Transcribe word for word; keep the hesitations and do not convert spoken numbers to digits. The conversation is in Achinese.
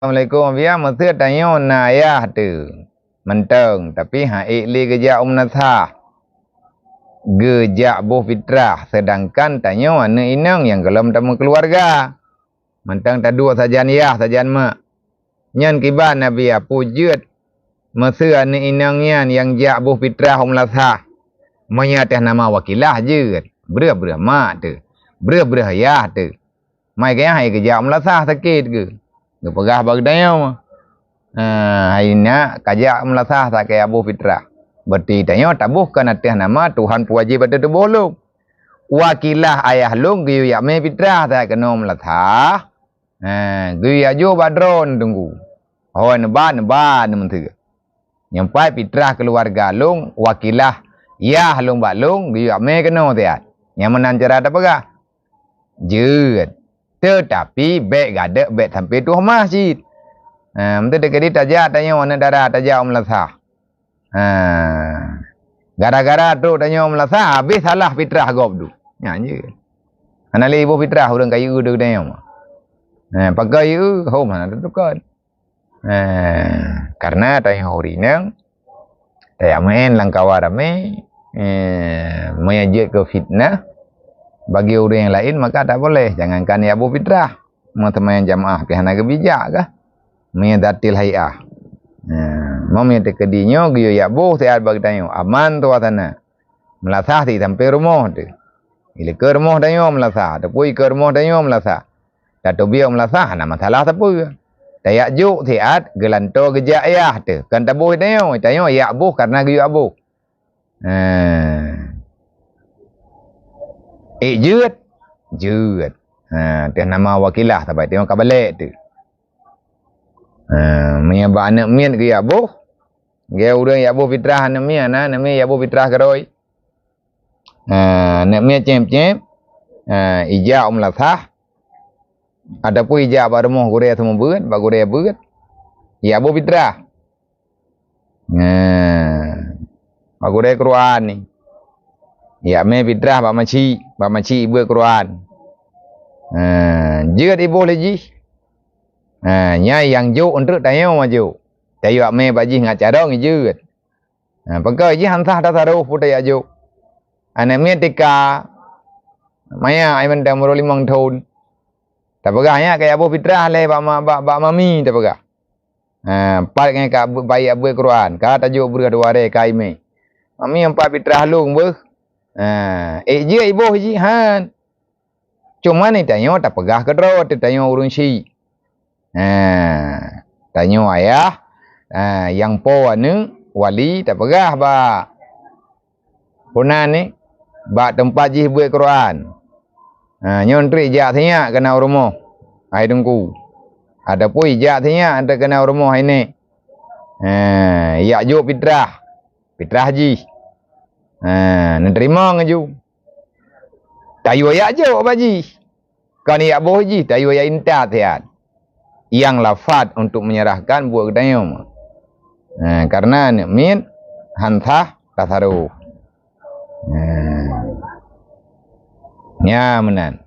Assalamualaikum, Abiya. Meusé tanyoe na ayah teuh mantong, tapi han ék lé geujak u meulasah, geujak boh pitrah, seudangkan tanyoe aneuëk inong nyang gohlom tameukeuluwarga. Mantong taduek sajan yah, sajan mak. Nyan kiban Abiya, peue jeuet meusé aneuëk inong nyan nyang jak boh pitrah u meulasah? Meunyoe ateueh nama wakilah jeuet, breueh-breueh mak teuh, breueh-breueh yah teuh. Mai keu nyan hai geujak u meulasah sakét geuh. Geupeugah bak geutanyoe, "Ah, hai nak, kajak u meulasah sakét jak boh pitrah." Berarti tanyoe taboh kon ateueh nama Tuhan peuwajéb ateueh tuboh lôn. Wakilah ayah lôn geuyue jak mé pitrah sakét keunoe meulasah. Ha, geuyue jak jôk bak droeneuh teungku. Ho neuba, neuba neumeusé. Nyang pai pitrah keuluwarga lôn, wakilah yah lôn bak lôn, geuyue jak mé keunoe siat. Nyang meunan cara tapeugah. Jeuet. Teutapi bék gadek, bék sampai tuh mah cit. Ha, meunteuk keudéh tajak tanyoe aneuëk dara tajak u meulasah. Ha. Gara-gara trok tanyoe meulasah, habéh salah pitrah gob tu. Nyan jeuet. Hana lé boh pitrah ureuëng ka yue deuh tanyoe. Ha, pakon yue, hom hana teutukon. Eh, karena tanyoe ureuëng inong, tajak meu'en lam kawan ramé, eh, meunyoe jeuet keu fitnah bagi ureuëng nyang laén, maka tak boleh. Jangankan jak boh pitrah, meuseumayang jamaah pih hana geubijak kah? Meunyoe tatil hai'ah. Eh, meunyoe teukeudi nyoe geuyue jak boh siat bak geutanyoe, aman suasana. Meulasah sit sampai rumoh teuh. Ileukeue rumoh tanyoe meulasah, teupui keu rumoh tanyoe meulasah. Tateubiet meulasah hana masalah sapeue. Tajak jôk siat geulantoe geujak yah teuh. Kon taboh tanyoe, tanyoe jak boh kareuna geuyue jak boh. Ha. Ék jeuet? Jeuet. Ha, teuh nama wakilah saban tanyoe ka balek teuh. Ha, meunyoe bak aneuëk miet geujak boh, geu ureuëng jak boh pitrah aneuëk miet, na aneuëk miet jak boh pitrah keudroe. Ha, aneuëk miet cép-cép, ha, ijak u meulasah, ataupun ijak bak rumoh gurée seumeubeuet, bak gurée beuet, jak boh pitrah. Ha, bak gurée Quran ni. Jak mé pitrah bak maci, bak maci beuet Quran. Ha, jeuet iboh lé jih. Ha, nyan nyang jôk eunteuk tanyoe jôk. Tajak mé bak jih ngat carông jeuet. Ha, peugah jih han sah tasaruf peue tajak jôk. Aneuëk miet tika maya ai mantong meurôh limong thon. Tapeugah nyan kajak boh pitrah lé bak ma-, bak, bak mami tapeugah. Ha, pat nyan ka beu-, bayi beuet Quran, ka tajôk breueh dua ré ka imé. Mami empat pitrah lôn beuh. Ha, ék jeuet iboh jih han. Cuma ni tanyoe tapeugah keudroe teuh tanyoe ureuëng syiek. Ha, tanyoe ayah, ha, nyang po aneuëk wali tapeugah bak puna ni, bak teumpat jih beuet Quran. Ha, nyoe treuk jak sinyak keunoe rumoh, hai teungku. Ataupun jak sinyak keunoe rumoh hai nek. Ha, jak jôk pitrah, pitrah jih. Ha, neuteurimong laju. Tayue jak jôk bak jih. Kon jak boh jih, tayue jak intat siat. Nyang lafat untuk menyerahkan buet geutanyoe. Ha, karena aneuëk miet han sah tasaruf. Ha. Nya meunan.